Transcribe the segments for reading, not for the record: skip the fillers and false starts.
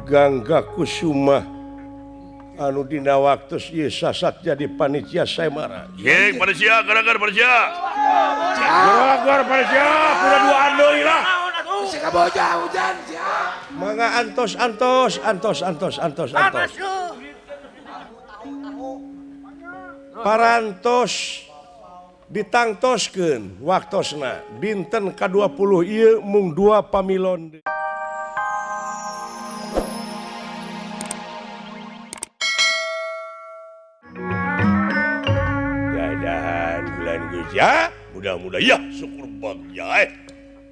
Gangga Kusuma anu dina waktu ieu sasat jadi panitia Saemara. Ye, panitia gara-gara panitia. Gara-gara panitia kuda duaan deui lah. Sikaboja hujan sia. Mangga antos antos antos antos antos antos. Parantos ditangtoskeun waktosna dinten ka-20 ieu mung 2 pamilon. Dadahan bulan geus ya, mudah-mudahan ya syukur bagja eh.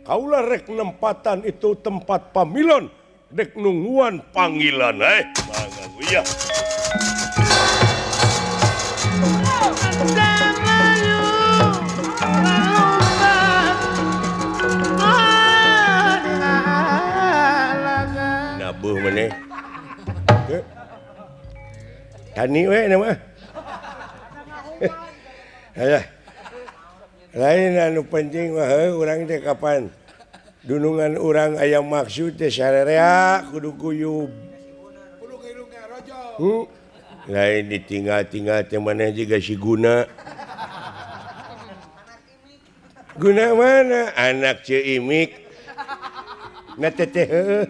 Kaula rek nempatan itu tempat pamilon dek nungguan panggilan eh. Mangga ya. Nabuh maneh. Tani we na mah. Alah. Lain anu penting mah heuh urang teh kapan dunungan urang aya maksud teh sarerea kudu guyub. Lain ditinggal-tinggal teh maneh jiga si Guna. Guna mana? Anak Ceu Imik. Na teteh heuh.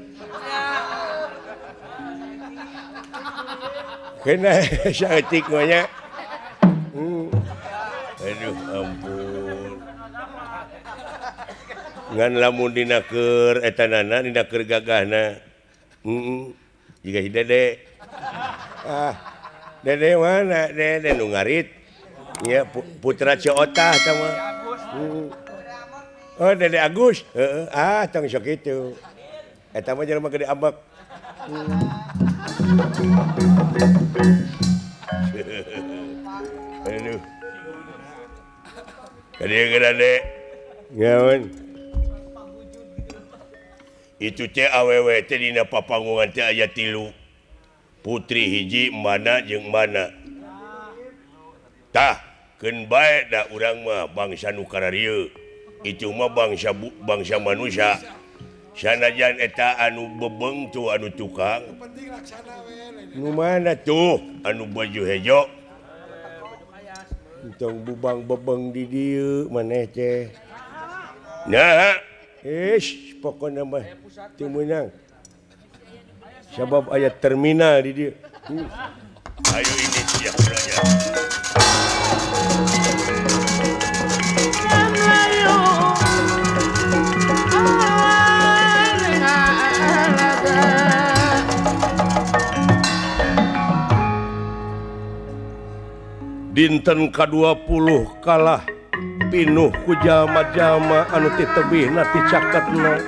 Kena saeutik mah nya. Aduh ampun. Ngan lamun dina keur etanana dina keur gagahna. Heeh. Jiga si Dede. Ah, Dede mana? Dede nu ngarit. Nya putra Ceu Otah eta mah. Oh, Dede Agus. Heeh. Ah, tong sok kitu. Eta mah jelema gede ambek. Aduh. Kadieu Dede. Nyaon. Itu teh awewe teh dina papanggungan teh aya 3. Putri hiji mana jeung mana. Tah, keun bae da urang mah bangsa nu kararieu. Itu mah bangsa bangsa manusia. Sanajan eta anu bebeng tuh anu tukang. Nu mana tuh anu baju hejo. Entong bubang bebeng di dieu maneh teh. Nah, ish pokona mah teu meunang. Sabab aya terminal di dieu. Ayo ini siap belajar. Dinten ka-20 kalah pinuh ku jalma-jalma anu titebihna ti caketna.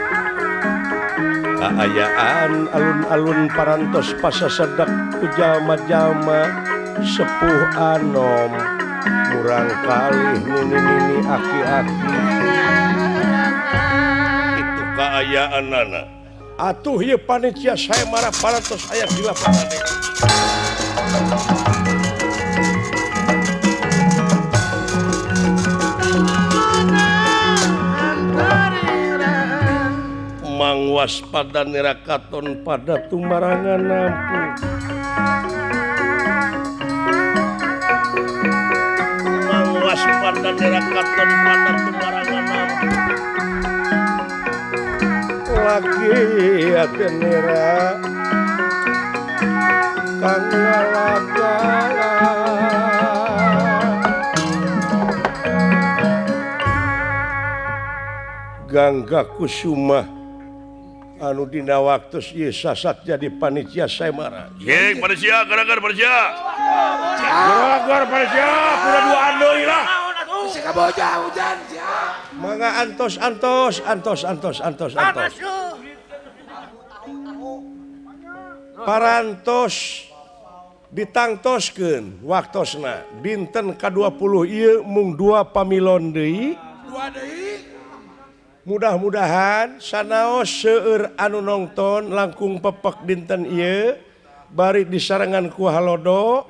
Kaayaan alun-alun parantos pasasedak ku jalma-jalma sepuh anom murang kalih nini-nini aki-aki. Itu kaayaanana. Atuh ieu panitia Saemara parantos aya di lapangan. Mangwaspada nirakaton pada tumarangan nampu. Mangwaspada nirakaton pada tumarangan nampu. Laki atenera kang ngalagala. Gangga Kusuma anu dina waktu ieu sasat jadi panitia Saemara. Ye, panitia gara-gara panitia. Gara-gara panitia kuda duaan deui lah. Sikaboja hujan sia. Mangga antos antos antos antos antos antos. Parantos ditangtoskeun waktosna dinten ka-20 ieu mung 2 pamilon deui. 2 deui. Mudah-mudahan sanaos seueur anu nongton langkung pepek dinten ieu bari disarengan ku halodo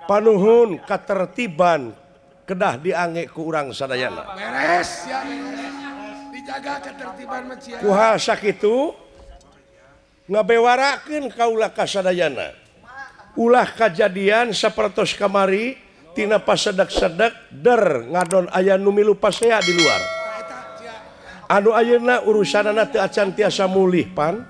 panuhun katertiban kedah diangge ku urang sadayana. Beres ya. Dijaga ketertiban mah sia. Ku hal sakitu Ngabewarakeun kaula kasadayana. Ulah kajadian sapertos kamari tina pasedak-sedak der ngadon aya nu milu pasea di luar. Anu ayeuna urusanana teu acan tiasa mulih pan.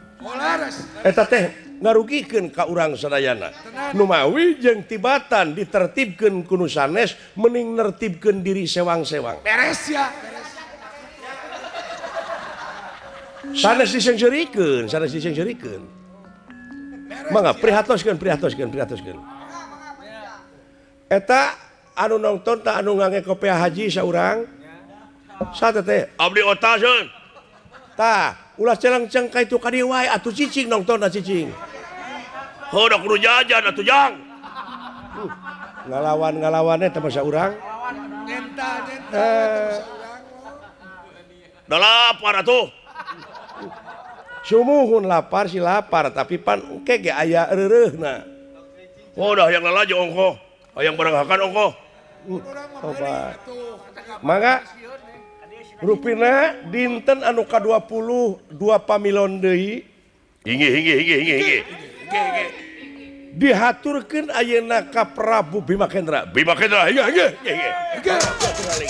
Eta teh ngarugikeun ka urang sadayana. Numawi jeung tibatan ditertibkeun ku nu sanes mending nertibkeun diri sewang-sewang. Beres ya, beres. Sanes diseungseurikeun, sanes diseungseurikeun. Mangga prihatoskeun, prihatoskeun, prihatoskeun. Eta anu nongton ta anu ngange kopiah haji saurang. Saha teh? Abdi otaseun. Tah, ulah celeng-ceng ka itu ka dieu wae atuh cicing nongtonna cicing. Heuh da kudu jajan atuh jang. Ngalawan-ngalawannya teh masa urang. Nyenta-nyenta teh masa urang. Da lapar atuh. Sumuhun lapar si lapar tapi pan engke ge aya reureuhna. Oh dah hayang lalajo ongkoh, hayang barang hakan ongkoh. Tobat. Mangga rupina dinten anu ka-22 pamilon deui inggih inggih inggih inggih inggih. Dihaturkeun ayeuna ka Prabu Bima Kendra. Bima Kendra inggih inggih inggih. Jangan lari.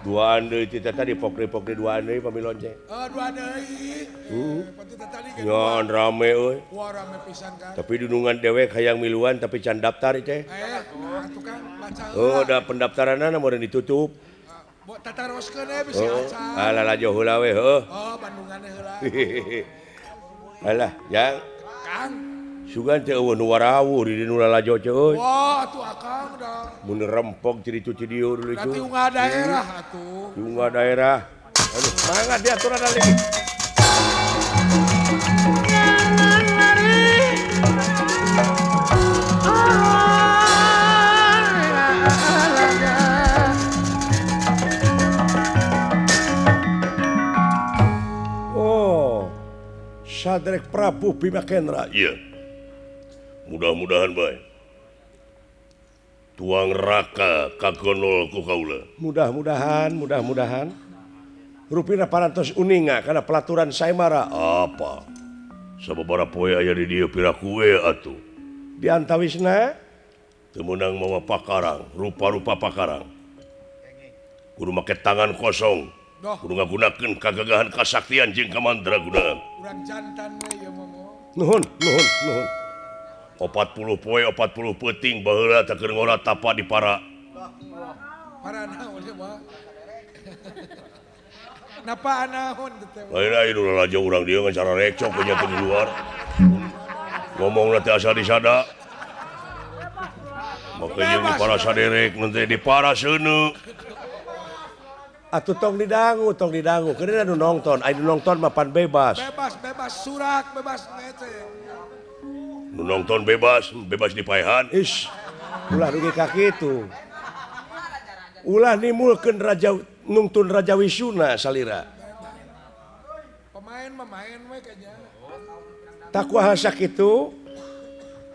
Duaan deui ti tadi pokri-pokri duaan deui pamilon ceng. Oh, dua deui. Nyon rame euy. Wah, rame pisan kan. Tapi dunungan dewek hayang miluan tapi can daftar teh. Atuh kan baca. Oh, da pendaftaranna meureun ditutup. Buat tataroskeun we bisi acan. Alah lalajo heula we heuh. Oh, Bandungan heula. Alah, jang. Kang. Sugan teh eueuh nu warawuh di nu lalajo teh euy. Wah, atuh akang da. Mun rempog ciri cuci dieu dulu itu. Berarti unggal daerah atuh. Unggal daerah. Aduh, mangga diaturan lagi. Jangan lari. Oh, Sadrek Prabu Bima Kendra. Iya. Mudah-mudahan bae. Tuang raka kagonol ku kaula. Mudah-mudahan, mudah-mudahan. Rupina parantos uninga kana pelaturan Saimara. Apa? Sababaraha poe aya di dieu piraku we atuh. Di antawisna teu meunang mawa pakarang, rupa-rupa pakarang. Kudu make tangan kosong. Kudu ngagunakeun kagagahan kasaktian jeung kamandragunaan. Urang jantan we ieu mah. Nuhun, nuhun, nuhun. 40 poe 40 peuting baheula teh keur ngora tapa di para. Para naon ieu mah? Napa naon teh? Lain aya nu lalajo urang dieu ngan cara recok nya teh di luar. Ngomongna teh asal disada. Make jeung di para saderek nanti di para seuneu. Atuh tong didangu, keun anu nongton, aya nu nongton mah pan bebas. Bebas, bebas surak, bebas ngece. Nu nongton bebas, bebas dipaehan. Ish, ulah rugi ka kitu. Ulah nimulkeun raja nungtun Raja Wisuna salira. Pemain memain we kayaknya. Takwa sakitu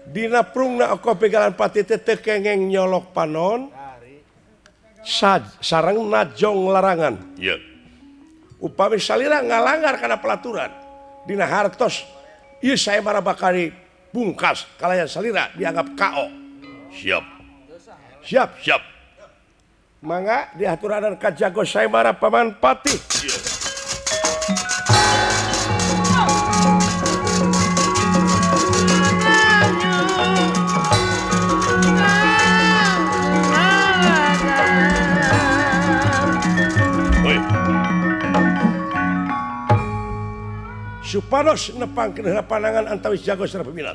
dina prungna oko pegalan pati teh teu kengeng nyolok panon. Sareng najong larangan. Iya. Upami salira ngalanggar kana pelaturan dina hartos ieu Saimara bakari bungkas kalayan salira dianggap KO. Siap. Siap. Siap. Mangga diaturanan ka jago Saimara Paman Patih. Iya. Supados nepangkeun heula panangan antawis jago sareng peminat.